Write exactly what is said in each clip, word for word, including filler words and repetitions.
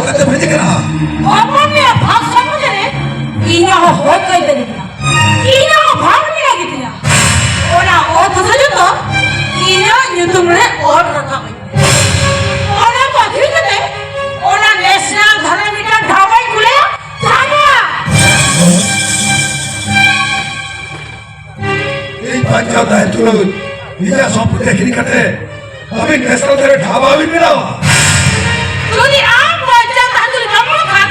ᱠᱟᱛᱮ ᱵᱷᱮᱡᱟ ᱠᱟᱱᱟ᱾ ᱦᱚᱯᱚᱱ ᱢᱮᱭᱟ ᱵᱷᱟᱜᱽ ᱥᱚᱢᱵᱚᱱᱫᱷᱮ ᱨᱮ ᱤᱧᱟᱹᱜ ᱦᱚᱸ ᱦᱚᱠ ᱟᱹᱭᱫᱟᱹᱨᱤ ᱢᱮᱱᱟᱜᱼᱟ᱾ ᱤᱧᱟᱹᱜ ᱦᱚᱸ ᱵᱷᱟᱜᱽ ᱢᱮᱱᱟᱜ ᱜᱮᱛᱤᱧᱟ᱾ ᱚᱱᱟ ᱚᱛ ᱦᱟᱥᱟ ᱡᱚᱛᱚ ᱤᱧᱟᱹᱜ ᱧᱩᱛᱩᱢ ᱨᱮ ᱚᱞ ᱨᱟᱠᱟᱵ ᱟᱹᱧ ᱢᱮ᱾ ᱚᱱᱟ ᱠᱚ ᱟᱹᱠᱷᱨᱤᱧ ᱠᱟᱛᱮ ᱚᱱᱟ ᱱᱮᱥᱱᱟᱞ ᱫᱷᱟᱨᱟ ᱢᱤᱫᱴᱟᱝ ᱰᱷᱟᱵᱟᱧ ᱠᱷᱩᱞᱟᱹᱭᱟ᱾ ᱪᱟᱵᱟ! ᱤᱧ ᱵᱟᱧᱪᱟᱣ ᱛᱟᱦᱮᱱ ᱛᱩᱞᱩᱡ ᱤᱧᱟᱹᱜ ᱥᱚᱢᱯᱚᱛᱛᱤ ᱟᱹᱠᱷᱨᱤᱧ ᱠᱟᱛᱮ ᱟᱹᱵᱤᱱ ᱱᱮᱥᱱᱟᱞ ᱫᱷᱟᱨᱟ ᱰᱷᱟᱵᱟ ᱵᱤᱱ ᱵᱮᱱᱟᱣᱟ? ᱡᱩᱫᱤ ᱟᱢ ᱵᱟᱧᱪᱟᱣ ᱛᱟᱦᱮᱱ ᱛᱩᱞᱩᱡ ᱵᱟᱢ ᱚᱲᱚᱜ ᱠᱷᱟᱱ,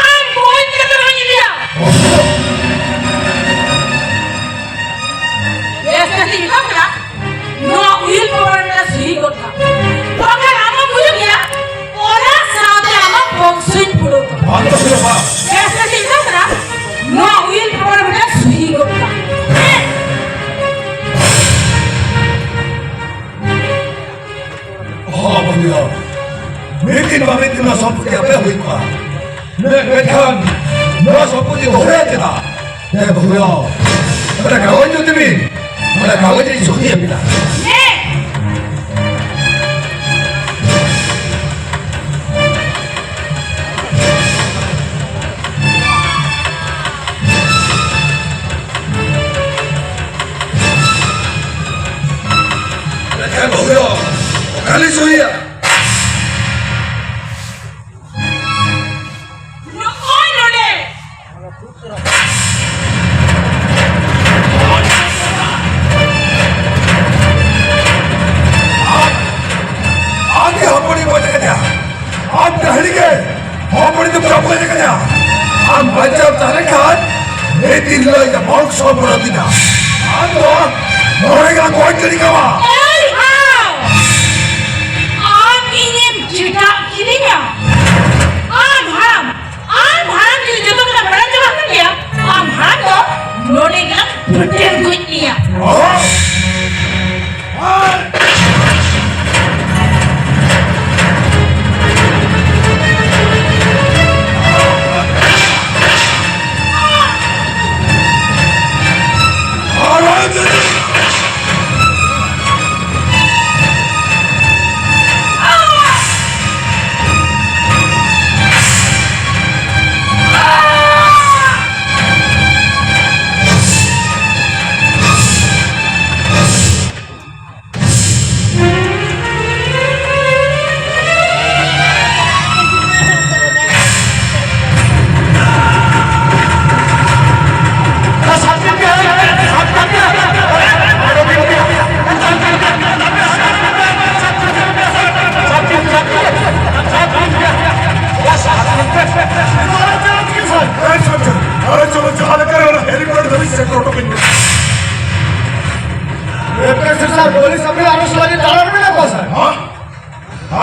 ᱟᱢ ᱜᱚᱡ ᱠᱟᱛᱮ ᱨᱮᱦᱚᱸᱧ ᱤᱫᱤᱭᱟ᱾ ᱵᱮᱥ ᱠᱟᱛᱮ ᱢᱮᱛᱟᱢ ᱠᱟᱱᱟ, ᱱᱚᱣᱟ ᱩᱭᱤᱞ ᱯᱮᱯᱟᱨ ᱨᱮ ᱢᱤᱫᱴᱟᱝ ᱥᱩᱦᱤ ᱜᱚᱫ ᱠᱟᱜ᱾ ᱵᱟᱝᱠᱷᱟᱱ ᱟᱢ ᱦᱚᱸᱢ ᱜᱩᱡᱩᱜ ᱜᱮᱭᱟ, ᱚᱱᱟ ᱥᱟᱶᱛᱮ ᱟᱢᱟᱜ ᱵᱚᱝᱥᱚᱧ ᱯᱩᱨᱟᱹᱣ ᱛᱟᱢᱟ᱾ ᱵᱟᱝ ᱫᱚ ᱦᱩᱭᱩᱜᱼᱟ᱾ ᱵᱮᱥ ᱠᱟᱛᱮ ᱢᱮᱛᱟᱢ ᱠᱟᱱᱟ, ᱱᱚᱣᱟ ᱩᱭᱤᱞ ᱯᱮᱯᱟᱨ ᱨᱮ ᱢᱤᱫᱴᱟᱝ ᱥᱩᱦᱤ ᱜᱚᱫ ᱠᱟᱜ᱾ ᱦᱚᱸ, ᱵᱚᱱᱫᱷᱩ, ᱢᱤᱫ ᱫᱤᱱ ᱵᱟᱝ ᱢᱤᱫ ᱫᱤᱱ ᱱᱚᱣᱟ ᱥᱚᱢᱯᱚᱛᱤ ᱟᱯᱮ ᱦᱩᱭ ᱠᱚᱜᱼᱟ᱾ ᱢᱮ-, ᱢᱮᱱᱠᱷᱟᱱ ᱱᱚᱣᱟ ᱥᱚᱢᱯᱚᱛᱤ ᱫᱚᱦᱚᱭᱟ ᱪᱮᱫᱟᱜ? ᱮ ᱵᱚᱱᱫᱷᱩ, ᱚᱱᱟ ᱠᱟᱜᱚᱡᱽ ᱡᱩᱫᱤ ᱵᱤᱱ, ᱚᱱᱟ ᱠᱟᱜᱚᱡᱽ ᱤᱧ ᱥᱚᱦᱤ ᱟᱹᱵᱤᱱᱟ᱾ ᱮᱱᱠᱷᱟᱱ ᱵᱚᱱᱫᱷᱩ, ᱚᱠᱟᱨᱮ ᱥᱚᱦᱤᱭᱟ? ᱱᱚᱜᱼᱚᱭ ᱱᱚᱰᱮ᱾ ᱟᱢ ᱜᱮ ᱦᱚᱯᱚᱱᱤᱧ ᱜᱚᱡ ᱟᱠᱟᱫᱮᱭᱟ᱾ ᱟᱢ ᱰᱟᱹᱦᱲᱤ ᱜᱮ ᱦᱚᱯᱚᱱᱤᱧ ᱫᱚᱢ ᱪᱟᱯᱚ ᱜᱚᱡ ᱟᱠᱟᱫᱮᱭᱟ᱾ ᱟᱢ ᱵᱟᱧᱪᱟᱣ ᱛᱟᱦᱮᱸ ᱞᱮᱱᱠᱷᱟᱱ ᱢᱤᱫ ᱫᱤᱱ ᱦᱤᱞᱳᱜ ᱤᱧᱟᱹᱜ ᱵᱚᱝᱥᱚ ᱵᱚᱲᱚ ᱫᱤᱱᱟ᱾ ᱟᱢ ᱫᱚ ᱱᱚᱰᱮ ᱜᱮ ᱜᱚᱡ ᱜᱤᱰᱤ ᱠᱟᱢᱟ᱾ ᱮᱭ ᱦᱟᱣ! ᱟᱢ ᱤᱧᱮᱢ ᱪᱮᱴᱟᱜ ᱠᱤᱫᱤᱧᱟ? ᱟᱢ ᱦᱟᱲᱟᱢ, ᱟᱢ ᱦᱟᱲᱟᱢ ᱡᱩᱫᱤ ᱡᱚᱛᱚ ᱠᱚ ᱵᱟᱲᱟᱭ ᱪᱟᱵᱟ ᱠᱮᱫ ᱢᱮᱭᱟ, ᱟᱢ ᱦᱟᱲᱟᱢ ᱫᱚ ᱱᱚᱰᱮ ᱜᱮᱞᱟᱝ ᱵᱷᱟᱹᱴᱟᱹᱨ ᱜᱚᱡ ᱢᱮᱭᱟ᱾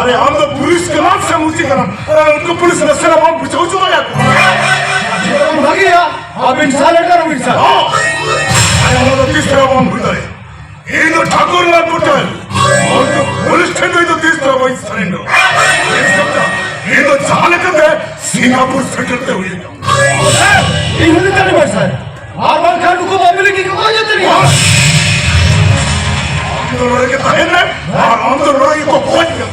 ᱟᱨᱮ, ᱟᱢ ᱫᱚ ᱯᱩᱞᱤᱥ ᱠᱟᱱᱟᱢ ᱥᱮ ᱢᱩᱪᱤ ᱠᱟᱱᱟᱢ? ᱟᱨᱮ, ᱩᱱᱠᱩ ᱯᱩᱞᱤᱥ ᱱᱟᱥᱮᱱᱟᱜ ᱵᱟᱢ ᱵᱩᱡᱷᱟᱹᱣ ᱦᱚᱪᱚ ᱫᱟᱲᱮᱭᱟᱠᱚᱣᱟ? ᱵᱷᱟᱹᱜᱤᱭᱟ, ᱟᱹᱵᱤᱱ ᱥᱟᱞᱮ ᱠᱟᱱᱟ ᱵᱤᱱ ᱥᱟᱨ᱾ ᱦᱚᱸ᱾ ᱟᱨᱮ, ᱚᱱᱟ ᱫᱚ ᱛᱤᱥ ᱨᱮᱦᱚᱸ ᱵᱟᱢ ᱦᱩᱭ ᱫᱟᱲᱮᱭᱟᱜᱼᱟ᱾ ᱤᱧ ᱫᱚ ᱴᱷᱟᱹᱠᱩᱨ ᱞᱟᱞ ᱯᱟᱴᱮᱞ᱾ ᱩᱱᱠᱩ ᱯᱩᱞᱤᱥ ᱴᱷᱮᱱ ᱫᱚ ᱤᱧ ᱫᱚ ᱛᱤᱥ ᱨᱮᱦᱚᱸ ᱵᱟᱹᱧ ᱥᱟᱨᱮᱱᱰᱟᱨ᱾ ᱤᱧ ᱫᱚ ᱡᱟᱦᱟᱸ ᱞᱮᱠᱟᱛᱮ ᱥᱤᱝᱜᱟᱯᱩᱨ ᱥᱮᱴᱮᱨ ᱛᱮ ᱦᱩᱭᱩᱜᱼᱟ᱾ ᱤᱧ ᱦᱚᱸ ᱛᱟᱹᱞᱤᱧ ᱵᱟᱭ ᱥᱟᱨ᱾ ᱟᱨ ᱵᱟᱝᱠᱷᱟᱱ ᱱᱩᱠᱩ ᱵᱟᱹᱵᱞᱤ ᱜᱮᱠᱚ ᱜᱚᱡ ᱩᱛᱟᱹᱨᱤᱧᱟ᱾ ᱟᱢ ᱫᱚ ᱱᱚᱰᱮ ᱜᱮ ᱛᱟᱦᱮᱱ ᱢᱮ ᱟᱨ ᱟᱢ ᱫᱚ ᱱᱚᱰᱮ ᱜᱮᱠᱚ ᱜᱚᱡ ᱢᱮᱭᱟ᱾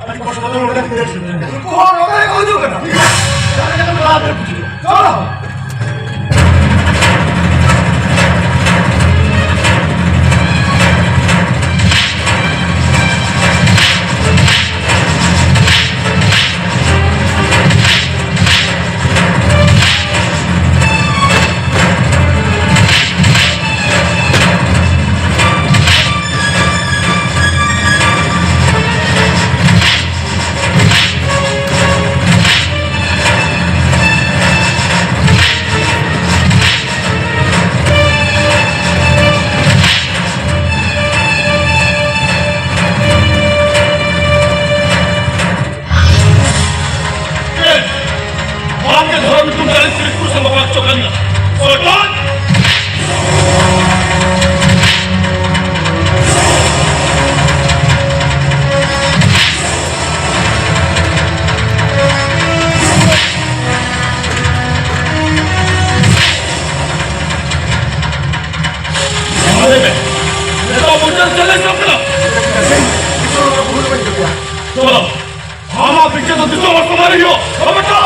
ᱟᱹᱰᱤ ᱠᱚᱥᱴᱚ ᱠᱟᱛᱮ ᱱᱚᱰᱮ ᱠᱷᱚᱱ ᱫᱟᱹᱲ ᱥᱮᱫ ᱞᱮᱱᱟ᱾ ᱩᱱᱠᱩ ᱦᱚᱲ ᱱᱚᱰᱮ ᱜᱮᱠᱚ ᱦᱤᱡᱩᱜ ᱠᱟᱱᱟ᱾ ᱡᱟᱦᱟᱸ ᱞᱮᱠᱟ ᱛᱮ ᱞᱟᱦᱟ ᱫᱟᱹᱲ ᱯᱩᱪᱩᱡ ᱦᱩᱭᱩᱜᱼᱟ᱾ ᱪᱚᱞᱚ᱾ ᱟᱢ ᱜᱮ ᱫᱷᱚᱨᱚᱢ ᱧᱩᱛᱩᱢ ᱛᱮ ᱟᱞᱮ ᱛᱤᱨᱤᱥ ᱯᱩᱨᱩᱥ ᱮᱢ ᱵᱟᱯᱞᱟ ᱦᱚᱪᱚ ᱠᱟᱹᱧᱟ᱾ ᱥᱚᱭᱛᱟᱱ! ᱞᱟᱹᱭ ᱢᱮ, ᱱᱤᱛᱚᱜ ᱢᱩᱪᱟᱹᱫ ᱪᱮᱞᱮᱧᱡᱽ ᱮᱢ ᱠᱟᱱᱟ᱾ ᱪᱚᱞᱚ᱾ ᱟᱢᱟᱜ ᱵᱤᱪᱟᱹᱨ ᱫᱚ ᱫᱤᱥᱚᱢ ᱦᱚᱲ ᱥᱟᱢᱟᱝ ᱨᱮ ᱦᱩᱭᱩᱜᱼᱟ᱾ ᱵᱟᱵᱮᱴᱟ!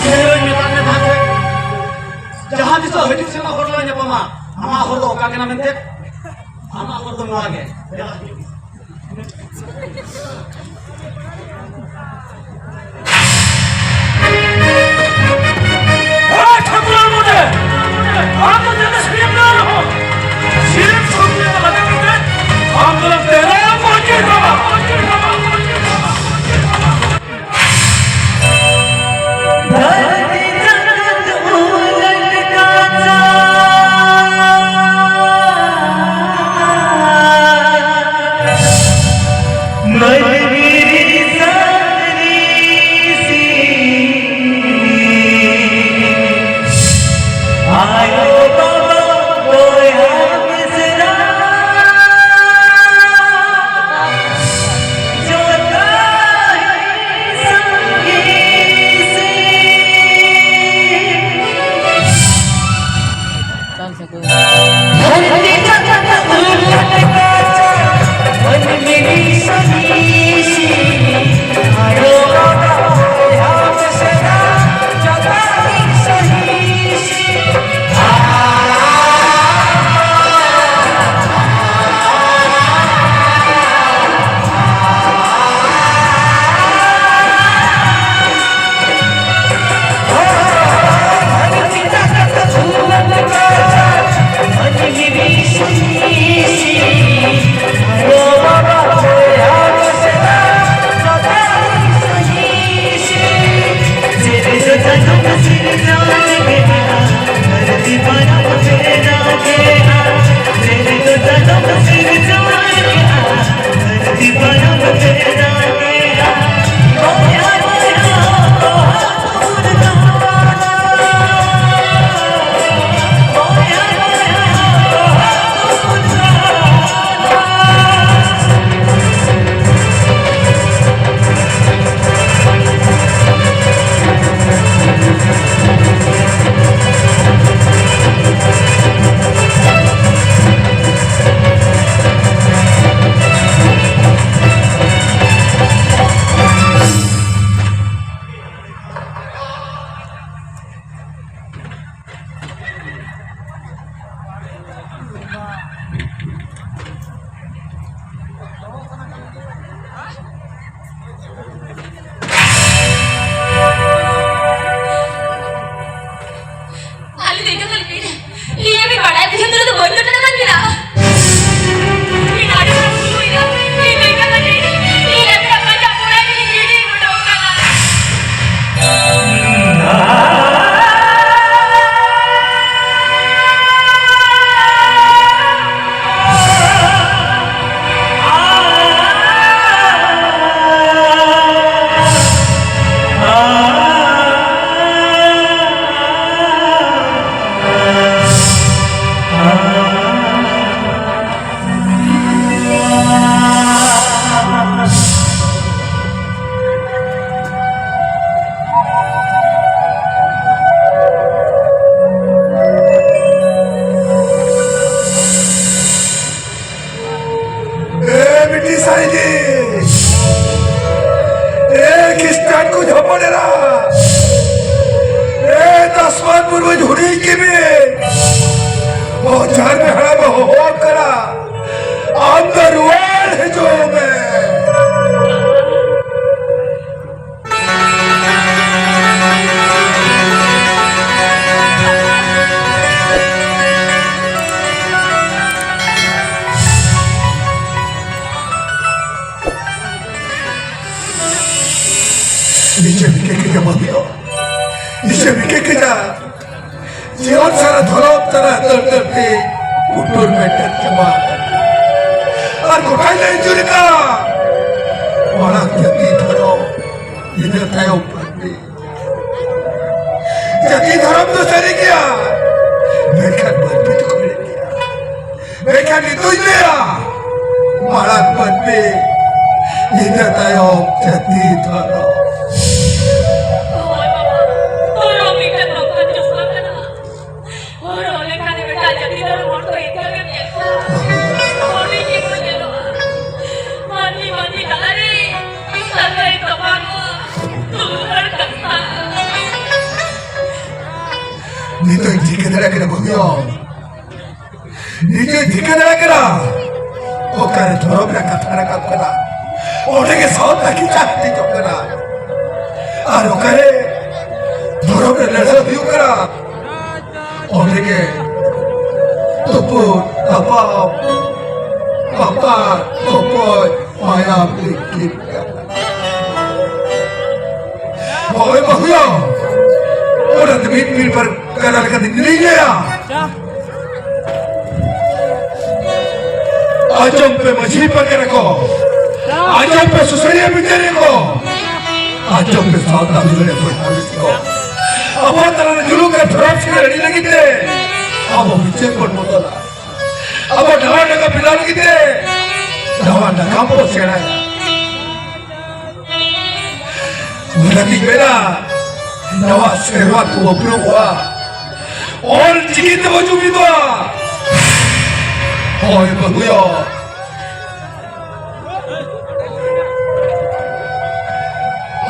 ᱤᱧ ᱢᱮᱛᱟᱫ ᱢᱮ ᱛᱟᱦᱮᱸ ᱥᱮ, ᱡᱟᱦᱟᱸ ᱛᱤᱥᱚᱜ ᱦᱤᱡᱩᱜ ᱥᱮᱱᱚᱜ ᱦᱚᱲ ᱞᱟᱝ ᱧᱟᱯᱟᱢᱟ, ᱟᱢᱟᱜ ᱦᱚᱨ ᱫᱚ ᱚᱠᱟ ᱠᱟᱱᱟ ᱢᱮᱱᱛᱮ? ᱟᱢᱟᱜ ᱦᱚᱨ ᱫᱚ ᱱᱚᱣᱟ ᱜᱮ᱾ ᱫᱮᱞᱟ ᱦᱤᱡᱩᱜ ᱢᱮ᱾ ᱮᱭ! ᱠᱤᱢᱤᱱ, ᱚᱡᱷᱟ ᱨᱮ ᱦᱟᱲᱟᱢ ᱦᱚᱦᱚ ᱠᱟᱱᱟ, ᱟᱢ ᱫᱚ ᱨᱩᱣᱟᱹᱲ ᱦᱤᱡᱩᱜ ᱢᱮ᱾ ᱱᱤᱡᱮ ᱵᱤᱠᱮ ᱠᱮᱡᱟ ᱵᱟᱹᱵᱤᱭᱚ, ᱱᱤᱡᱮ ᱵᱤᱠᱮ ᱠᱮᱡᱟ᱾ ᱡᱤᱭᱚᱱ ᱥᱟᱨᱟ ᱫᱷᱚᱨᱚᱢ ᱛᱟᱨᱟ ᱫᱟᱹᱲ ᱫᱟᱹᱲ ᱛᱮ ᱩᱴᱩᱨ ᱢᱮᱴᱮᱨ ᱪᱟᱵᱟ ᱟᱠᱟᱱᱟ᱾ ᱟᱨ ᱜᱚᱴᱟᱭ ᱞᱟᱹᱭ ᱟᱹᱪᱩᱨ ᱟᱠᱟᱫ, ᱢᱟᱲᱟᱝ ᱡᱟᱹᱛᱤ ᱫᱷᱚᱨᱚᱢ, ᱤᱱᱟᱹ ᱛᱟᱭᱚᱢ ᱢᱟᱹᱱᱢᱤ᱾ ᱡᱟᱹᱛᱤ ᱫᱷᱚᱨᱚᱢ ᱫᱚ ᱥᱟᱹᱨᱤ ᱜᱮᱭᱟ, ᱢᱮᱱᱠᱷᱟᱱ ᱢᱟᱹᱱᱢᱤ ᱫᱚᱠᱚ ᱮᱲᱮ ᱜᱮᱭᱟ᱾ ᱢᱮᱱᱠᱷᱟᱱ ᱱᱤᱛᱚᱜ ᱤᱧ ᱞᱟᱹᱭᱟ, ᱢᱟᱲᱟᱝ ᱢᱟᱹᱱᱢᱤ, ᱤᱱᱟᱹ ᱛᱟᱭᱚᱢ ᱡᱟᱹᱛᱤ ᱫᱷᱚᱨᱚᱢ᱾ ᱦᱳᱭ ᱵᱟᱵᱟ, ᱫᱷᱚᱨᱚᱢ ᱢᱤᱫᱴᱟᱝ ᱱᱚᱝᱠᱟᱱ ᱡᱚᱥ ᱠᱟᱱᱟ᱾ ᱦᱚᱨᱚᱜ ᱞᱮᱠᱷᱟᱱ ᱢᱤᱫᱴᱟᱝ ᱡᱟᱹᱛᱤ ᱫᱷᱚᱨᱚᱢ ᱦᱚᱲ ᱫᱚ ᱤᱱᱠᱟᱹ ᱜᱮᱢ ᱧᱮᱞ ᱠᱚᱣᱟ᱾ ᱦᱩᱰᱤᱧ ᱜᱮᱠᱚ ᱧᱮᱞᱚᱜᱼᱟ᱾ ᱢᱟᱹᱱᱢᱤ ᱢᱟᱹᱱᱢᱤ ᱛᱟᱞᱟᱨᱮ ᱥᱟᱹᱜᱟᱹᱭ ᱛᱚᱯᱟᱜᱚᱜᱼᱟ᱾ ᱫᱩᱞᱟᱹᱲ ᱠᱟᱛᱷᱟ᱾ ᱱᱤᱛᱚᱜ ᱤᱧ ᱴᱷᱤᱠᱟᱹ ᱫᱟᱲᱮᱭᱟᱜ ᱠᱟᱱᱟ ᱵᱟᱹᱵᱩ᱾ ᱱᱤᱡᱮ ᱴᱷᱤᱠᱟᱹ ᱫᱟᱲᱮ ᱠᱟᱱᱟ, ᱚᱠᱟᱨᱮ ᱫᱷᱚᱨᱚᱢ ᱨᱮ ᱠᱟᱛᱷᱟ ᱨᱟᱠᱟᱵ ᱠᱟᱱᱟ, ᱚᱸᱰᱮ ᱜᱮ ᱥᱟᱶᱛᱟ ᱠᱤᱪᱟ ᱦᱟᱹᱴᱤᱧᱚᱜ ᱠᱟᱱᱟ᱾ ᱟᱨ ᱚᱠᱟᱨᱮ ᱫᱷᱚᱨᱚᱢ ᱨᱮ ᱞᱟᱹᱲᱦᱟᱹᱭ ᱦᱩᱭᱩᱜ ᱠᱟᱱᱟ, ᱚᱸᱰᱮ ᱜᱮ ᱛᱩᱯᱩᱫ, ᱛᱟᱯᱟᱢ, ᱟᱯᱟᱱ, ᱛᱚᱯᱚᱡ, ᱢᱟᱭᱟᱢ ᱞᱤᱸᱜᱤᱱ ᱠᱟᱱᱟ᱾ ᱦᱳᱭ ᱵᱟᱹᱦᱩᱭᱟ, ᱚᱱᱟᱛᱮ ᱢᱤᱫ ᱢᱤᱫ ᱵᱟᱨ ᱠᱟᱛᱷᱟ ᱞᱮᱠᱟᱛᱮ ᱤᱧ ᱞᱟᱹᱭᱟ᱾ ᱟᱸᱡᱚᱢ ᱯᱮ ᱢᱟᱹᱡᱷᱤ ᱯᱟᱨᱜᱟᱱᱟ ᱠᱚ, ᱟᱸᱡᱚᱢ ᱯᱮ ᱥᱩᱥᱟᱹᱨᱤᱭᱟᱹ ᱵᱤᱪᱟᱹᱨᱤᱭᱟᱹ ᱠᱚ, ᱟᱸᱡᱚᱢ ᱯᱮ ᱥᱟᱶᱛᱟ ᱥᱩᱥᱟᱹᱨᱤᱭᱟᱹ ᱵᱚᱭᱦᱟ ᱢᱤᱥᱤ ᱠᱚ᱾ ᱟᱵᱚ ᱛᱟᱞᱟ ᱨᱮ ᱡᱩᱞᱩᱢ ᱟᱨ ᱫᱷᱚᱨᱚᱢ ᱥᱤᱠᱟᱹᱨ ᱟᱹᱰᱤ ᱞᱟᱹᱜᱤᱫ ᱛᱮ ᱟᱵᱚ ᱵᱤᱪᱟᱹᱨ ᱵᱚᱱ ᱵᱚᱫᱚᱞᱟ᱾ ᱟᱵᱚ ᱱᱟᱣᱟ ᱰᱟᱸᱜᱟ ᱵᱮᱱᱟᱣ ᱞᱟᱹᱜᱤᱫ ᱛᱮ ᱱᱟᱣᱟ ᱱᱟᱜᱟᱢ ᱵᱚᱱ ᱥᱮᱬᱟᱭᱟ᱾ ᱚᱱᱟᱛᱤᱧ ᱢᱮᱱᱟ, ᱱᱟᱣᱟ ᱥᱮᱨᱣᱟ ᱛᱮᱵᱚ ᱩᱯᱨᱩᱢᱚᱜᱼᱟ, ᱚᱞ ᱪᱤᱠᱤ ᱛᱮᱵᱚ ᱡᱩᱢᱤᱫᱚᱜᱼᱟ᱾ ᱦᱳᱭ ᱵᱟᱹᱵᱩᱭᱚ,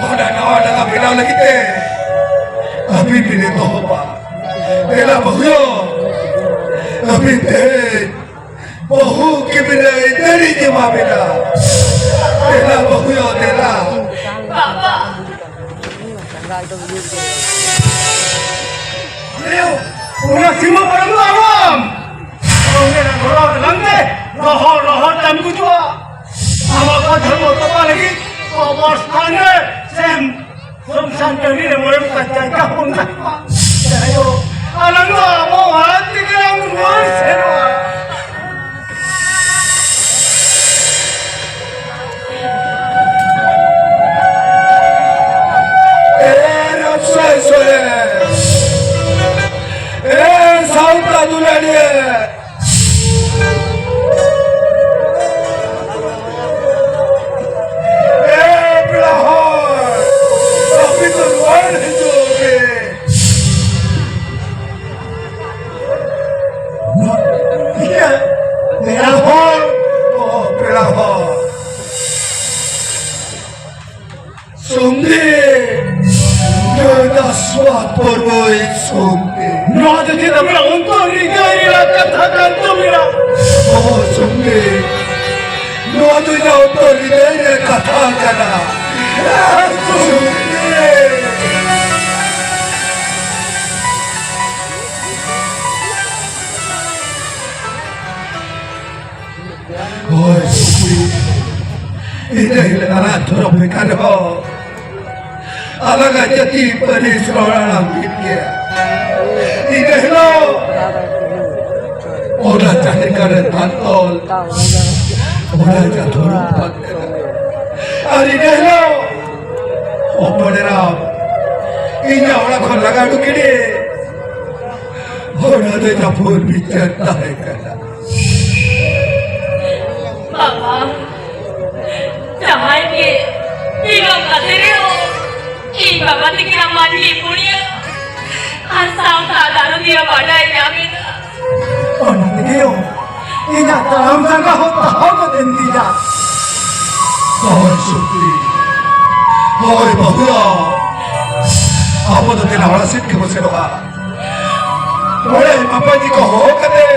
ᱚᱱᱟ ᱱᱟᱣᱟ ᱰᱟᱸᱜᱟ ᱵᱮᱱᱟᱣ ᱞᱟᱹᱜᱤᱫ ᱛᱮ ᱟᱹᱵᱤᱱ ᱵᱤᱱ ᱮᱛᱚᱦᱚᱵᱟ᱾ ᱫᱮᱞᱟ ᱵᱟᱹᱦᱩᱭᱳ, ᱟᱹᱵᱤᱱ ᱛᱮᱦᱮᱧ ᱵᱟᱹᱦᱩ ᱠᱤᱢᱤᱱ ᱟᱹᱭᱫᱟᱹᱨᱤᱧ ᱮᱢᱟ ᱵᱤᱱᱟ᱾ ᱫᱮᱞᱟ ᱵᱟᱹᱦᱩᱭᱳ, ᱫᱮᱞᱟ᱾ ᱵᱟᱵᱟ᱾ ᱚᱱᱟ ᱥᱤᱢᱟᱹ ᱯᱟᱨᱚᱢ ᱫᱚ ᱟᱞᱚᱢ᱾ ᱚᱸᱰᱮᱱᱟᱜ ᱜᱚᱲᱚ ᱞᱟᱝᱛᱮ ᱨᱚᱦᱚᱲ ᱨᱚᱦᱚᱲ ᱛᱮᱢ ᱜᱩᱡᱩᱜᱼᱟ᱾ ᱟᱢᱟᱜ ᱠᱚ ᱫᱷᱚᱨᱢᱚ ᱛᱚᱯᱟ ᱞᱟᱹᱜᱤᱫ ᱠᱚᱵᱚᱨ ᱥᱛᱷᱟᱱ ᱨᱮ ᱥᱮᱢ ᱥᱚᱢᱥᱟᱱ ᱴᱟᱺᱰᱤ ᱨᱮ ᱢᱚᱬᱮ ᱜᱚᱴᱟᱝ ᱡᱟᱭᱜᱟ ᱵᱚᱱ ᱧᱟᱢᱟ᱾ ᱡᱟᱭᱦᱳᱠ, ᱟᱞᱟᱝ ᱫᱚ ᱟᱵᱚ ᱚᱲᱟᱜ ᱛᱮᱜᱮ ᱞᱟᱝ ᱨᱩᱣᱟᱹᱲ ᱥᱮᱱᱚᱜᱼᱟ᱾ ᱮ ᱨᱟᱢᱥᱟᱭ ᱥᱚᱨᱮᱱ, ᱮ ᱥᱟᱶᱛᱟ ᱫᱩᱞᱟᱹᱲᱤᱭᱟᱹ, ᱮ ᱯᱮᱲᱟ ᱦᱚᱲ, ᱟᱯᱮ ᱫᱚ ᱨᱩᱣᱟᱹᱲ ᱦᱤᱡᱩᱜ ᱯᱮ᱾ ᱤᱭᱟᱹ, ᱯᱮᱲᱟ ᱦᱚᱲ, ᱚ, ᱯᱮᱲᱟ ᱦᱚᱲ᱾ ᱥᱚᱱᱫᱤᱯ, ᱱᱚᱣᱟ ᱫᱚ ᱥᱣᱟᱫ ᱯᱚᱨᱵᱚᱭ ᱥᱚᱱᱫᱤᱯ᱾ ᱱᱚᱣᱟ ᱫᱚ ᱪᱮᱫ ᱟᱢᱟᱜ ᱚᱱᱛᱚᱨ ᱦᱨᱤᱫᱚᱭ ᱨᱮᱭᱟᱜ ᱠᱟᱛᱷᱟ ᱠᱟᱱ ᱛᱟᱵᱤᱱᱟ? ᱚ ᱥᱚᱱᱫᱤᱯ, ᱱᱚᱣᱟ ᱫᱚ ᱤᱧᱟᱹᱜ ᱚᱱᱛᱚᱨ ᱦᱨᱤᱫᱚᱭ ᱨᱮᱭᱟᱜ ᱠᱟᱛᱷᱟ ᱠᱟᱱᱟ᱾ ᱥᱚᱱᱫᱤᱯ᱾ ᱦᱳᱭ, ᱥᱩᱠᱨᱤ᱾ ᱤᱱᱟᱹ ᱦᱤᱞᱳᱜ ᱟᱞᱟᱝ ᱫᱷᱚᱨᱚᱢ ᱵᱷᱮᱜᱟᱨ ᱨᱮᱦᱚᱸ, ᱟᱞᱟᱝᱟᱜ ᱡᱟᱹᱛᱤ ᱯᱟᱹᱨᱤᱥ ᱨᱚᱲ ᱟᱲᱟᱝ ᱢᱤᱫ ᱜᱮᱭᱟ᱾ ᱤᱱᱟᱹ ᱦᱤᱞᱳᱜ ᱚᱱᱟ ᱡᱟᱦᱮᱨ ᱜᱟᱲ ᱨᱮ ᱫᱟᱜ ᱛᱚᱞ, ᱚᱱᱟ ᱡᱟᱦᱮᱨ ᱨᱮ ᱫᱟᱜ ᱛᱚᱞ᱾ ᱟᱨ ᱤᱱᱟᱹ ᱦᱤᱞᱳᱜ ᱦᱚᱯᱚᱱ ᱮᱨᱟ ᱤᱧᱟᱹᱜ ᱚᱲᱟᱜ ᱠᱷᱚᱱ ᱞᱟᱜᱟ ᱩᱰᱩᱠ ᱠᱮᱫᱮ᱾ ᱚᱱᱟ ᱫᱚ ᱡᱟᱹᱯᱩᱫ ᱵᱤᱪᱟᱹᱨ ᱛᱟᱦᱮᱸ ᱠᱟᱱᱟ᱾ ᱵᱟᱵᱟ, ᱡᱟᱦᱟᱸᱭ ᱜᱮ ᱤᱧ ᱵᱟᱵᱟ ᱛᱮᱨᱮ ᱦᱚᱸ, ᱤᱧ ᱵᱟᱵᱟ ᱛᱤᱠᱤᱱᱟᱜ ᱢᱟᱹᱱᱢᱤ ᱯᱩᱱᱭᱟᱹ ᱟᱨ ᱥᱟᱶᱛᱟ ᱫᱟᱨᱩᱱᱤᱭᱟᱹ ᱵᱟᱰᱟᱭ ᱧᱟᱢ ᱮᱫᱟ᱾ ᱚᱱᱟ ᱛᱮᱜᱮ ᱭᱳ, ᱤᱧᱟᱹᱜ ᱛᱟᱲᱟᱢ ᱡᱟᱸᱜᱟ ᱦᱚᱸ ᱛᱟᱦᱟᱣ ᱠᱟᱛᱮᱧ ᱛᱤᱧᱟ᱾ ᱦᱳᱭ ᱥᱩᱠᱨᱤ, ᱦᱳᱭ ᱵᱟᱹᱦᱩᱣᱟ, ᱟᱵᱚ ᱫᱚ ᱫᱮᱞᱟ ᱚᱲᱟᱜ ᱥᱮᱫ ᱜᱮᱵᱚ ᱥᱮᱱᱚᱜᱼᱟ᱾ ᱢᱚᱬᱮ ᱢᱟᱯᱟᱡᱤ ᱠᱚ ᱦᱚᱦᱚ ᱠᱟᱛᱮ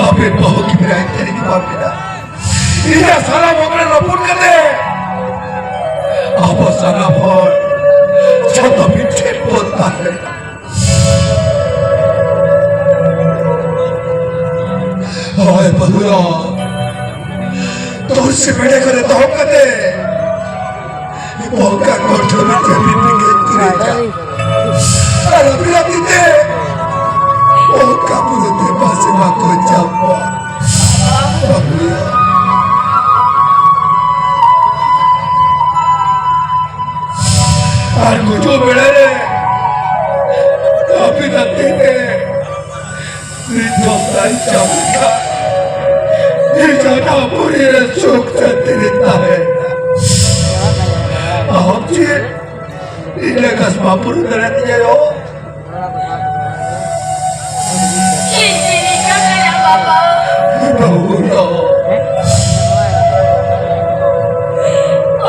ᱟᱯᱮ ᱵᱟᱹᱦᱩ ᱜᱤᱫᱽᱨᱟᱹ ᱛᱮᱨᱮ ᱜᱮ ᱵᱟᱢ ᱢᱮᱱᱟ᱾ ᱤᱧᱟᱹᱜ ᱥᱟᱱᱟᱢ ᱦᱚᱲ ᱨᱟᱹᱯᱩᱫ ᱠᱟᱛᱮ ᱟᱵᱚ ᱥᱟᱱᱟᱢ ᱦᱚᱲ ᱡᱷᱚᱛᱚ ᱢᱤᱫ ᱴᱷᱮᱱ ᱵᱚᱱ ᱛᱟᱦᱮᱸᱱᱟ᱾ ᱦᱳᱭ ᱵᱟᱹᱦᱩᱭᱟ, ᱛᱩᱞᱥᱤ ᱵᱮᱲᱮ ᱠᱚᱨᱮ ᱫᱚᱦᱚ ᱠᱟᱛᱮ ᱵᱚᱸᱜᱟ ᱠᱚᱴᱷᱮᱱ ᱡᱟᱹᱯᱤᱫ ᱨᱮᱜᱮ ᱠᱩᱨᱮᱡᱟ᱾ ᱟᱨ ᱟᱹᱵᱤᱱᱟᱜ ᱛᱤᱛᱮ ᱚᱱᱠᱟ ᱵᱩᱨᱩ ᱫᱮᱵᱟ ᱥᱮᱵᱟ ᱠᱚ ᱪᱟᱯᱟ᱾ ᱟᱨ ᱜᱩᱡᱩᱜ ᱵᱮᱲᱟ ᱨᱮ ᱟᱹᱵᱤᱱᱟᱜ ᱛᱤᱛᱮ ᱱᱤᱛᱚᱜ ᱫᱟᱭ ᱪᱟᱵᱤ ᱠᱷᱟᱱ ᱱᱤᱡᱟᱜ ᱯᱩᱨᱤ ᱨᱮ ᱥᱩᱠ ᱥᱟᱱᱛᱤ ᱨᱮ ᱛᱟᱦᱮᱱᱟ᱾ ᱟᱢ ᱪᱮᱫ ᱤᱧ ᱞᱮᱠᱟ ᱵᱟᱢ ᱯᱩᱨᱟᱹ ᱫᱟᱲᱮᱭᱟᱫᱤᱧᱟ ᱭᱳ? ᱤᱧ ᱪᱮᱫ ᱤᱧ ᱠᱟᱹᱢᱤᱭᱟ ᱵᱟᱵᱟ? ᱵᱟᱹᱵᱩ ᱫᱚ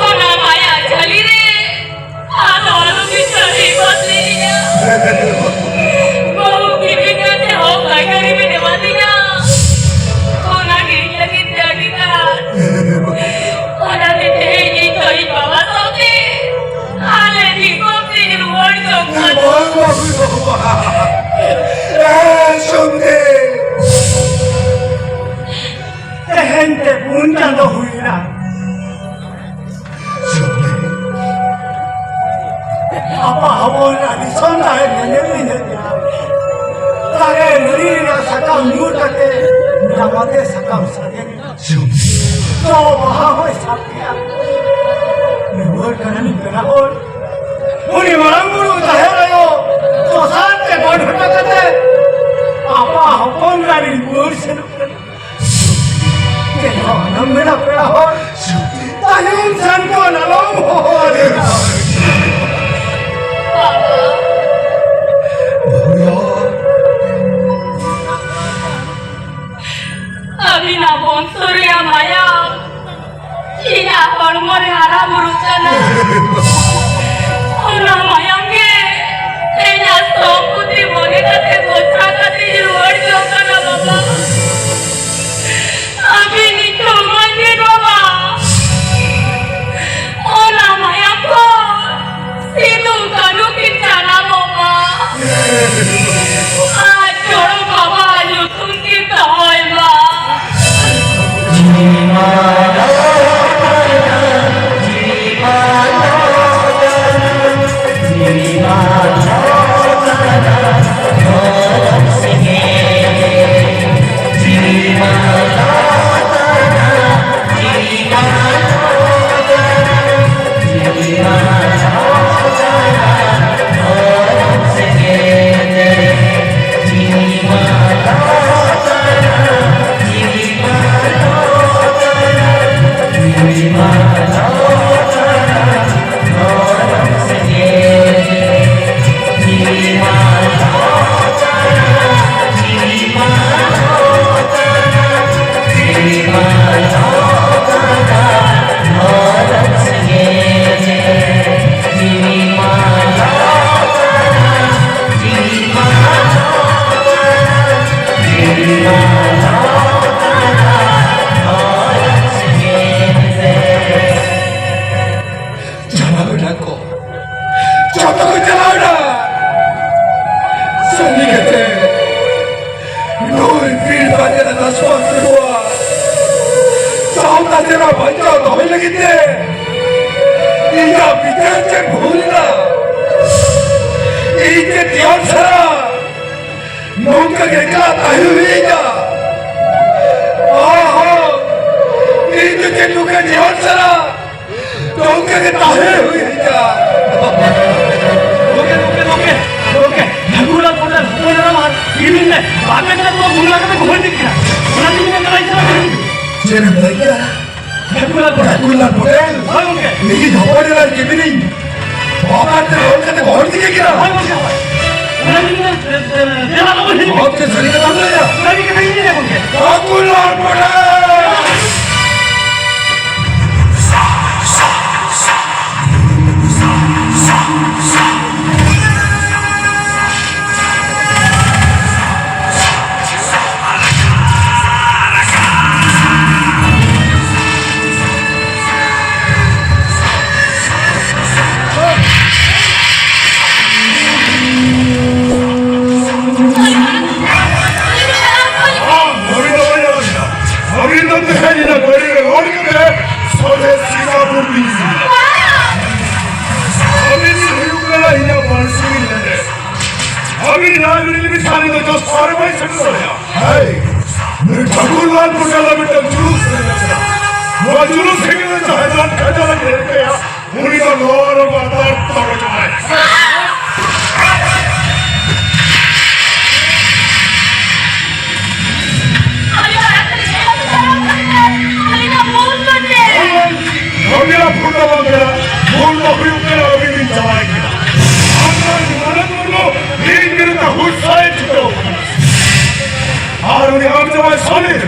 ᱚᱱᱟ ᱢᱟᱭᱟ ᱡᱷᱟᱹᱞᱤ ᱨᱮ ᱟᱫᱚ ᱟᱞᱚ ᱵᱤᱥᱟᱹᱨᱤ ᱵᱟᱹᱛᱞᱤᱧᱟ᱾ ᱵᱟᱹᱦᱩ ᱠᱤᱨᱤᱧ ᱠᱟᱛᱮ ᱦᱚᱸ ᱯᱟᱭᱠᱟᱨᱤ ᱵᱮᱱ ᱮᱢᱟᱫᱤᱧᱟ᱾ ᱚᱱᱟ ᱠᱤᱨᱤᱧ ᱞᱟᱹᱜᱤᱫ ᱛᱮ ᱟᱹᱰᱤ ᱜᱟᱱ᱾ ᱚᱱᱟ ᱛᱮ ᱛᱮᱦᱮᱧ ᱤᱧ ᱫᱚ ᱤᱧ ᱵᱟᱵᱟ ᱥᱟᱶᱛᱮ ᱟᱞᱮ ᱫᱤᱥᱚᱢ ᱛᱮᱧ ᱨᱩᱣᱟᱹᱲ ᱡᱚᱝ ᱠᱟᱱᱟ᱾ ᱮ ᱥᱚᱢᱫᱮ! ᱛᱮᱦᱮᱧ ᱛᱮ ᱯᱩᱱ ᱪᱟᱸᱫᱚ ᱦᱩᱭᱱᱟ᱾ ᱟᱯᱟ ᱦᱚᱯᱚᱱ ᱟᱨ ᱫᱤᱥᱚᱢ ᱛᱟᱦᱮᱸ ᱧᱮᱧᱮᱞ ᱞᱤᱧ ᱦᱮᱡ ᱮᱱᱟ᱾ ᱛᱟᱦᱮᱸ ᱱᱟᱹᱲᱤ ᱨᱮᱱᱟᱜ ᱥᱟᱠᱟᱢ ᱧᱩᱨ ᱠᱟᱛᱮ ᱡᱟᱸᱜᱟᱛᱮ ᱥᱟᱠᱟᱢ ᱥᱟᱜᱮᱱ ᱮᱱᱟ᱾ ᱡᱚ ᱵᱟᱦᱟ ᱦᱚᱸᱭ ᱥᱟᱵ ᱠᱮᱜᱼᱟ᱾ ᱨᱩᱣᱟᱹᱲ ᱠᱟᱱᱟᱞᱤᱧ ᱯᱮᱲᱟ ᱦᱚᱲ᱾ ᱩᱱᱤ ᱢᱟᱨᱟᱝ ᱵᱩᱨᱩ ᱡᱟᱦᱮᱨ ᱟᱭᱳ ᱫᱚᱥᱟᱨ ᱛᱮ ᱜᱚᱰ ᱦᱚᱴᱚ ᱠᱟᱛᱮ ᱟᱯᱟ ᱦᱚᱯᱚᱱ ᱨᱟᱱᱤ ᱨᱩᱣᱟᱹᱲ ᱥᱮᱱᱚᱜ ᱠᱟᱱᱟ᱾ ᱪᱮᱫ ᱦᱚᱸ ᱟᱞᱚᱢ ᱢᱮᱱᱟ ᱯᱮᱲᱟ ᱦᱚᱲ, ᱛᱟᱭᱚᱢ ᱥᱮᱱ ᱠᱷᱚᱱ ᱟᱞᱚᱢ ᱦᱚᱦᱚ ᱟᱹᱞᱤᱧᱟ᱾ ᱟᱹᱵᱤᱱᱟᱜ ᱵᱚᱝᱥᱚ ᱨᱮᱭᱟᱜ ᱢᱟᱭᱟᱢ ᱤᱧᱟᱜ ᱦᱚᱲᱢᱚ ᱨᱮ ᱦᱟᱨᱟ ᱵᱩᱨᱩᱜ ᱠᱟᱱᱟ᱾ ᱚᱱᱟ ᱢᱟᱭᱟᱢ ᱜᱮ ᱤᱧᱟᱜ ᱥᱚᱢᱯᱚᱛᱤ ᱢᱚᱱᱮ ᱠᱟᱛᱮ ᱟᱨ ᱪᱚᱲᱚᱠ ᱵᱟᱵᱟ ᱧᱩᱛᱩᱢ ᱠᱤᱱ ᱫᱚᱦᱚᱭ ᱢᱟ᱾ ᱪᱟᱞᱟᱣ ᱮᱱᱟ ᱠᱚ, ᱡᱚᱛᱚ ᱠᱚ ᱪᱟᱞᱟᱣ ᱮᱱᱟ᱾ ᱥᱟᱹᱨᱤ ᱠᱟᱛᱮ, ᱱᱩᱭ ᱵᱤᱨ ᱵᱟᱡᱟᱨ ᱨᱮ ᱫᱟᱥᱣᱟ ᱠᱚᱣᱟ ᱥᱟᱶᱛᱟ ᱡᱮᱱᱟ ᱵᱟᱧᱪᱟᱣ ᱫᱚᱦᱚᱭ ᱞᱟᱹᱜᱤᱫ ᱛᱮ ᱤᱧᱟᱹᱜ ᱵᱤᱪᱟᱹᱨ ᱪᱮᱫ ᱵᱷᱩᱞ ᱮᱱᱟ? ᱤᱧ ᱪᱮᱫ ᱡᱤᱭᱚᱱ ᱥᱟᱨᱟ ᱱᱚᱝᱠᱟ ᱜᱮ ᱮᱠᱞᱟ ᱛᱟᱦᱮᱸ ᱦᱩᱭ ᱤᱧᱟ? ᱚᱦᱚ, ᱤᱧ ᱫᱚ ᱪᱮᱫ ᱱᱚᱝᱠᱟ ᱡᱤᱭᱚᱱ ᱥᱟᱨᱟ ᱱᱚᱝᱠᱟ ᱜᱮ ᱛᱟᱦᱮᱸ ᱦᱩᱭ ᱤᱧᱟ? ᱜᱚᱢᱠᱮ, ᱜᱚᱢᱠᱮ, ᱜᱚᱢᱠᱮ, ᱜᱚᱢᱠᱮ, ᱴᱷᱟᱹᱠᱩᱨᱞᱟᱞ ᱯᱚᱴᱮᱞ ᱦᱚᱯᱚᱱ ᱮᱨᱟ ᱟᱨ ᱠᱤᱢᱤᱱ ᱨᱮ ᱵᱟᱯᱮ ᱛᱮ ᱠᱚ ᱵᱷᱩᱞ ᱠᱟᱛᱮ ᱠᱚ ᱦᱩᱭ ᱤᱫᱤᱜ ᱠᱟᱱᱟ᱾ ᱚᱱᱟ ᱛᱮᱜᱮ ᱢᱮᱱ ᱫᱟᱲᱮᱭᱟᱜ ᱠᱟᱱᱟ᱾ ᱪᱮᱫ ᱮᱢ ᱞᱟᱹᱭ ᱠᱮᱫᱟ? ᱴᱷᱟᱹᱠᱩᱨᱞᱟᱞ ᱯᱚᱴᱮᱞ᱾ ᱴᱷᱟᱹᱠᱩᱨᱞᱟᱞ ᱯᱚᱴᱮᱞ? ᱦᱳᱭ ᱜᱚᱢᱠᱮ᱾ ᱤᱧᱤᱡ ᱦᱚᱯᱚᱱ ᱮᱨᱟ ᱠᱤᱢᱤᱱᱤᱧ ᱵᱟᱯᱟᱨ ᱛᱮ ᱨᱚᱲ ᱠᱟᱛᱮ ᱜᱚᱦᱚᱲ ᱤᱫᱤ ᱠᱮᱫ ᱠᱤᱱᱟ? ᱦᱳᱭ ᱜᱚᱢᱠᱮ, ᱦᱳᱭ᱾ ᱚᱱᱟ ᱜᱮᱞᱤᱧ ᱢᱮᱱ, ᱮ, ᱮ, ᱫᱮᱞᱟ ᱞᱚᱜᱚᱱ ᱦᱤᱡᱩᱜ ᱵᱤᱱ᱾ ᱟᱢ ᱪᱮᱫ ᱥᱟᱹᱨᱤ ᱠᱟᱛᱷᱟᱢ ᱞᱟᱹᱭᱟ? ᱥᱟᱹᱨᱤ ᱠᱟᱛᱷᱟ ᱜᱮᱞᱤᱧ ᱞᱟᱹᱭᱟ ᱜᱚᱢᱠᱮ᱾ ᱴᱷᱟᱹᱠᱩᱨᱞᱟᱞ ᱯᱚᱴᱮᱞ! ᱟᱹᱵᱤᱱ ᱨᱟᱡᱽ ᱨᱤᱱᱤᱡ ᱢᱤᱫ ᱥᱟᱹᱨᱤ ᱫᱚ ᱡᱚᱥ ᱟᱨ ᱵᱟᱭ ᱥᱮᱴᱮᱨ ᱫᱟᱲᱮᱭᱟᱜᱼᱟ᱾ ᱦᱮᱸ, ᱱᱩᱭ ᱴᱷᱟᱹᱠᱩᱨ ᱞᱟᱞ ᱯᱟᱴᱮᱞ ᱟᱜ ᱢᱤᱫᱴᱟᱝ ᱡᱩᱞᱩᱥ ᱨᱮ ᱢᱮᱱᱟᱜᱼᱟ᱾ ᱱᱚᱣᱟ ᱡᱩᱞᱩᱥ ᱦᱤᱡᱩᱜ ᱨᱮ ᱡᱟᱦᱟᱸᱭ ᱫᱚ ᱠᱷᱟᱡᱟ ᱞᱟᱹᱜᱤᱫ ᱦᱮᱡ ᱠᱟᱭᱟ, ᱩᱱᱤ ᱫᱚ ᱱᱚᱣᱟ ᱨᱮ ᱵᱟᱫᱟᱨ ᱛᱚᱨᱚᱡ ᱟᱭ᱾ ᱟᱹᱞᱤᱧᱟᱜ ᱵᱷᱩᱞ ᱫᱚ ᱪᱮᱫ? ᱟᱹᱵᱤᱱᱟᱜ ᱵᱷᱩᱞ ᱫᱚ ᱵᱟᱝ ᱠᱟᱱᱟ, ᱵᱷᱩᱞ ᱫᱚ ᱦᱩᱭᱩᱜ ᱠᱟᱱᱟ ᱟᱹᱵᱤᱱ ᱵᱤᱱ ᱡᱟᱶᱟᱭ ᱠᱮᱫᱟ᱾ ᱟᱢ ᱫᱚ ᱢᱟᱱᱚᱛ ᱢᱩᱨᱢᱩ, ᱤᱧ ᱵᱤᱨᱩᱫᱷ ᱦᱩᱥᱟᱹᱭ ᱪᱷᱩᱴᱟᱹᱣ ᱠᱟᱱᱟ᱾ ᱟᱨ ᱩᱱᱤ ᱟᱢ ᱡᱟᱶᱟᱭ ᱥᱚᱢᱤᱨ,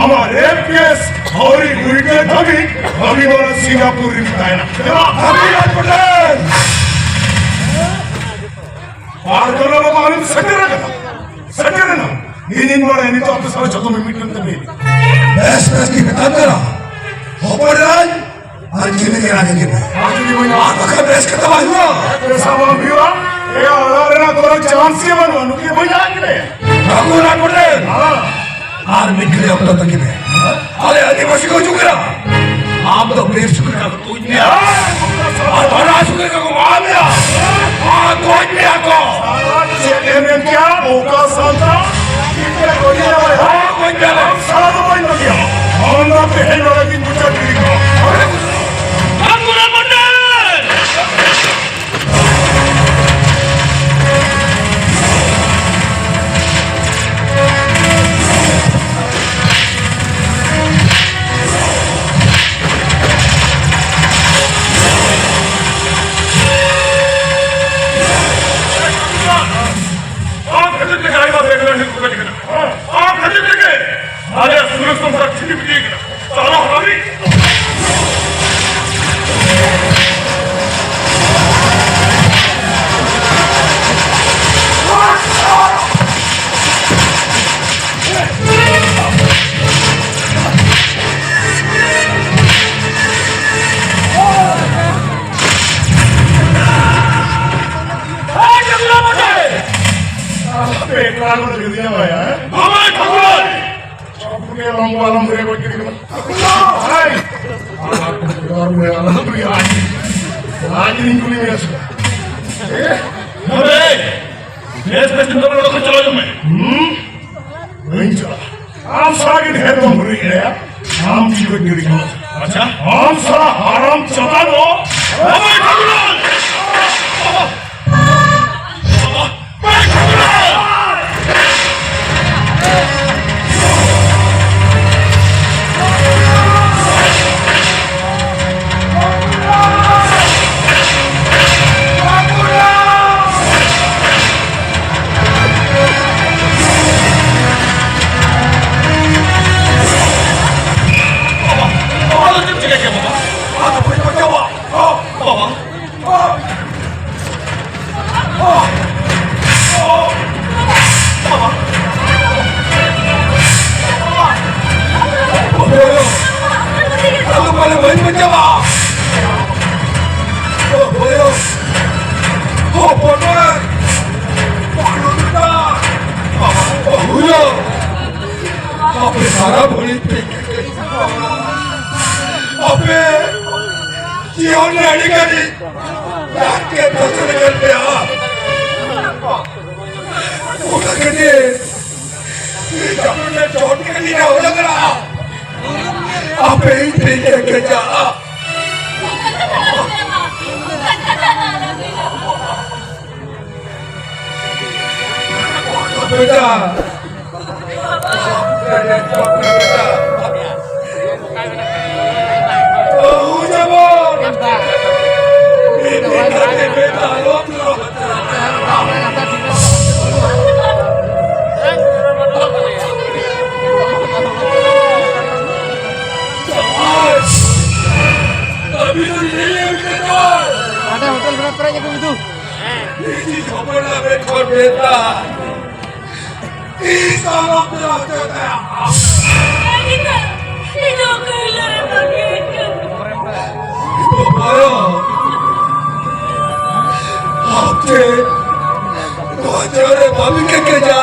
ᱟᱢᱟᱜ ᱨᱮᱯ ᱠᱮᱥ ᱟᱹᱣᱨᱤ ᱦᱩᱭ ᱠᱮᱫ ᱫᱷᱟᱹᱵᱤᱡ ᱟᱹᱵᱤᱱ ᱫᱚ ᱚᱱᱟ ᱥᱤᱝᱜᱟᱯᱩᱨ ᱨᱮᱵᱤᱱ ᱛᱟᱦᱮᱱᱟ᱾ ᱪᱟᱞᱟᱜ ᱵᱷᱟᱹᱜᱤ ᱨᱟᱡᱽ ᱯᱟᱴᱮᱞ᱾ ᱟᱨ ᱡᱚᱱᱚ ᱵᱟᱵᱟ ᱟᱢᱮᱢ ᱥᱮᱴᱮᱨ ᱟᱠᱟᱱᱟ, ᱥᱮᱴᱮᱨ ᱮᱱᱟ᱾ ᱤᱧᱤᱧ ᱵᱟᱲᱟᱭᱟ ᱱᱤᱛᱚᱜ ᱟᱯᱮ ᱥᱟᱞᱟᱜ ᱡᱚᱛᱚ ᱢᱤᱢᱤᱫ ᱠᱟᱱ ᱛᱟᱯᱮᱭᱟ᱾ ᱵᱮᱥ ᱵᱮᱥ ᱜᱮ ᱢᱮᱛᱟᱢ ᱠᱟᱱᱟ᱾ ᱦᱚᱯᱚᱱ ᱮᱨᱟᱧ ᱟᱨ ᱡᱤᱣᱤ ᱜᱮ ᱨᱟᱜ ᱜᱮ᱾ ᱟᱨ ᱡᱩᱫᱤ ᱵᱟᱹᱧ ᱟᱨ ᱵᱟᱠᱷᱟᱱ ᱵᱮᱥ ᱠᱟᱛᱷᱟ ᱵᱟᱝ ᱦᱩᱭᱩᱜᱼᱟ᱾ ᱯᱚᱭᱥᱟ ᱵᱟᱝ ᱦᱩᱭᱩᱜᱼᱟ᱾ ᱮ ᱚᱲᱟᱜ ᱨᱮᱱᱟᱜ ᱠᱳᱱᱳ ᱪᱟᱱᱥ ᱜᱮ ᱵᱟᱹᱱᱩᱜᱼᱟ᱾ ᱱᱩᱠᱤᱱ ᱵᱟᱹᱧ ᱟᱲᱟᱜ ᱠᱤᱱᱟ᱾ ᱴᱷᱟᱹᱠᱩᱨ ᱨᱟᱡᱽ ᱯᱟᱴᱮᱞ᱾ ᱦᱮᱸ᱾ ᱟᱨ ᱢᱤᱫ ᱜᱷᱟᱹᱲᱤ ᱚᱠᱛᱚ ᱛᱟᱹᱜᱤ ᱢᱮ᱾ ᱟᱞᱮ ᱟᱹᱫᱤᱵᱟᱹᱥᱤ ᱠᱚ ᱦᱤᱡᱩᱜ ᱠᱟᱱᱟ᱾ ᱟᱢ ᱫᱚ ᱵᱤᱨ ᱥᱩᱠᱨᱤ ᱞᱮᱠᱟ ᱠᱚ ᱛᱩᱧ ᱢᱮᱭᱟ᱾ ᱟᱨ ᱵᱟᱱᱟ ᱥᱩᱠᱨᱤ ᱞᱮᱠᱟ ᱠᱚ ᱢᱟᱜ ᱢᱮᱭᱟ᱾ ᱟᱨ ᱜᱚᱡ ᱢᱮᱭᱟ ᱠᱚ᱾ ᱪᱮᱫ ᱮᱢ ᱢᱮᱱ ᱠᱮᱭᱟ? ᱵᱚᱠᱟ ᱥᱟᱱᱛᱟᱲ᱾ ᱤᱧ ᱯᱮ ᱜᱚᱡ ᱮᱭᱟ ᱵᱟᱭ᱾ ᱦᱮᱸ, ᱜᱚᱡ ᱢᱮᱭᱟ ᱞᱮ᱾ ᱥᱟᱞᱟ ᱫᱚ ᱵᱟᱹᱧ ᱵᱟᱹᱜᱤᱭᱟ᱾ ᱟᱢ ᱫᱚ ᱛᱮᱦᱮᱧ ᱱᱚᱰᱮ ᱜᱤᱧ ᱢᱩᱪᱟᱹᱫ ᱜᱤᱰᱤ ᱠᱚᱣᱟ᱾ ᱵᱟᱝ ᱜᱚᱲᱟ ᱯᱟᱴᱮᱞ! ᱟᱢ ᱠᱷᱟᱹᱛᱤᱨ ᱛᱮᱜᱮ ᱟᱭᱢᱟ ᱵᱮᱜᱽᱞᱮᱱᱰ ᱦᱩᱭᱩᱜ ᱠᱟᱱᱟ᱾ ᱟᱢ ᱠᱷᱟᱹᱛᱤᱨ ᱛᱮᱜᱮ ᱟᱞᱮᱭᱟᱜ ᱥᱩᱞᱩᱠ ᱥᱚᱝᱥᱟᱨ ᱪᱷᱤᱛᱤ ᱵᱤᱛᱤ ᱠᱟᱱᱟ᱾ ᱪᱟᱞᱟᱣ ᱦᱟᱹᱵᱤᱡ᱾ ᱦᱮᱸ, ᱡᱚᱝᱜᱚᱞ ᱵᱚᱴᱮ! ᱟᱯᱮ ᱮᱠᱞᱟ ᱠᱚ ᱫᱟᱹᱲ ᱤᱫᱤᱭᱟ ᱵᱟᱭᱟ, ᱦᱮᱸ? ᱵᱟᱵᱟ ᱴᱷᱟᱹᱠᱩᱨ! ᱥᱚᱵ ᱠᱚᱜᱮ ᱞᱚᱢᱵᱟ ᱞᱚᱢᱵᱟ ᱨᱮ ᱜᱚᱡ ᱠᱮᱫᱮ ᱠᱟᱱᱟ᱾ ᱦᱮᱸ! ᱟᱞᱚᱢ ᱞᱟᱹᱭᱟ, ᱟᱞᱚᱢ ᱞᱟᱹᱭᱟ, ᱟᱡ, ᱟᱡ ᱨᱤᱧ ᱠᱩᱞᱤ ᱢᱮᱭᱟ ᱥᱮ? ᱦᱮᱸ? ᱱᱚᱰᱮ! ᱵᱮᱥ, ᱵᱮᱥ, ᱱᱤᱛᱚᱜ ᱚᱲᱟᱜ ᱠᱷᱚᱱ ᱪᱟᱞᱟᱣ ᱦᱤᱡᱩᱜ ᱢᱮ᱾ ᱦᱩᱸ? ᱵᱟᱹᱧ ᱪᱟᱞᱟᱜᱼᱟ᱾ ᱟᱢ ᱥᱟᱞᱟᱜ ᱜᱮ ᱰᱷᱮᱨ ᱫᱚᱢ ᱦᱩᱨᱤ ᱮᱲᱮᱭᱟ᱾ ᱟᱢ ᱪᱤᱠᱟᱹ ᱜᱤᱰᱤ ᱠᱟᱢᱟ? ᱟᱪᱪᱷᱟ᱾ ᱟᱢ ᱥᱟᱞᱟᱜ ᱦᱟᱨᱟᱢ ᱪᱟᱵᱟ ᱫᱚ ᱵᱟᱵᱟ ᱴᱷᱟᱹᱠᱩᱨ! ᱵᱟᱵᱟ! ᱵᱟᱵᱟ ᱴᱷᱟᱹᱠᱩᱨ! ᱵᱟᱵᱟ ᱫᱚ ᱪᱮᱫ ᱪᱤᱠᱟᱹ ᱠᱮᱫᱟ ᱵᱟᱵᱟ? ᱟᱫᱚ ᱵᱟᱹᱧ ᱵᱟᱪᱟᱣᱟ᱾ ᱵᱟᱵᱟ᱾ ᱟᱫᱚ ᱯᱟᱞᱮ ᱵᱟᱹᱧ ᱵᱟᱧᱪᱟᱣᱟ᱾ ᱦᱚᱯᱚᱱ ᱢᱟᱹᱭ! ᱦᱩᱭᱩᱜ! ᱟᱯᱮ ᱥᱟᱨᱟ ᱜᱷᱟᱹᱲᱤᱡ ᱯᱮ ᱟᱯᱮ ᱡᱤᱭᱚᱱ ᱨᱮ ᱟᱹᱰᱤ ᱜᱷᱟᱹᱲᱤᱡ ᱰᱟᱠᱛᱮ ᱯᱷᱚᱥᱚᱞ ᱠᱟᱱ ᱯᱮᱭᱟ᱾ ᱚᱱᱟ ᱠᱷᱟᱹᱛᱤᱨ ᱡᱚᱠᱷᱚᱱ ᱞᱮ ᱪᱚᱴ ᱠᱟᱹᱴᱤᱡ ᱞᱮ ᱦᱩᱭ ᱟᱠᱟᱱᱟ, ᱟᱯᱮ ᱤᱧ ᱯᱮ ᱠᱮᱪᱟ᱾ ᱵᱮᱴᱟ, ᱟᱹᱵᱤᱱ ᱫᱚ ᱱᱤᱭᱟᱹ ᱢᱤᱫᱴᱮᱱ ᱦᱟᱸᱰᱮ ᱦᱳᱴᱮᱞ ᱠᱷᱚᱱᱟᱜ ᱯᱮᱨᱮᱡ ᱟᱹᱜᱩ ᱢᱮ ᱫᱩ᱾ ᱤᱧ ᱡᱚᱵᱚᱱ ᱞᱟᱜᱮ ᱠᱷᱚᱱ ᱵᱮᱴᱟ᱾ ᱤᱧ ᱫᱚ ᱚᱞᱚᱜ ᱯᱟᱲᱦᱟᱣ ᱦᱚᱪᱚ ᱠᱟᱭᱟ᱾ ᱵᱟᱵᱟᱭᱳ, ᱟᱯᱮ ᱱᱚᱣᱟ ᱡᱟᱭᱜᱟ ᱨᱮ ᱵᱟᱹᱵᱤ ᱠᱮᱠᱮᱡᱟ᱾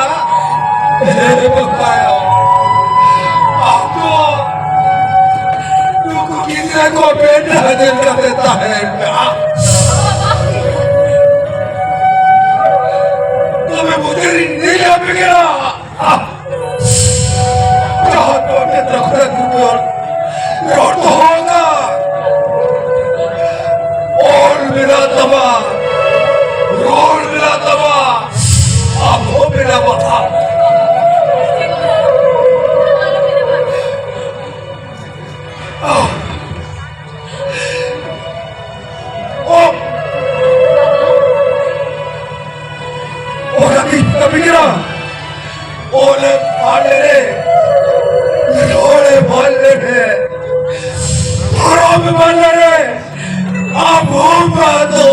ᱦᱮ ᱵᱟᱵᱟᱭᱳ, ᱟᱯᱮ ᱱᱩᱠᱩ ᱜᱤᱫᱽᱨᱟᱹ ᱠᱚ ᱵᱮᱴᱟ ᱧᱮᱞ ᱠᱟᱛᱮ ᱛᱟᱦᱮᱱ ᱢᱮ᱾ ᱵᱟᱵᱟ, ᱛᱚ ᱡᱟᱦᱟᱸ ᱠᱚ ᱪᱮᱛᱨᱟ ᱠᱷᱚᱱ ᱨᱚᱲ ᱫᱚᱦᱚ ᱟᱠᱟᱫ, ᱚᱞ ᱢᱮᱱᱟᱜ ᱛᱟᱢᱟ, ᱨᱚᱲ ᱢᱮᱱᱟᱜ ᱛᱟᱢᱟ, ᱟᱵᱚ ᱢᱮᱱᱟᱜ ᱵᱚᱱᱟ᱾ ᱚ, ᱚᱱᱟ ᱠᱤᱱ ᱠᱟᱹᱢᱤ ᱠᱟᱱᱟ᱾ ᱚᱞᱮ ᱯᱟᱞᱮ ᱨᱮ, ᱨᱚᱲᱮ ᱯᱟᱞᱮ ᱨᱮ, ᱯᱚᱨᱚᱵ ᱯᱟᱞᱮ ᱨᱮ, ᱟᱵᱚ ᱢᱟ ᱫᱚ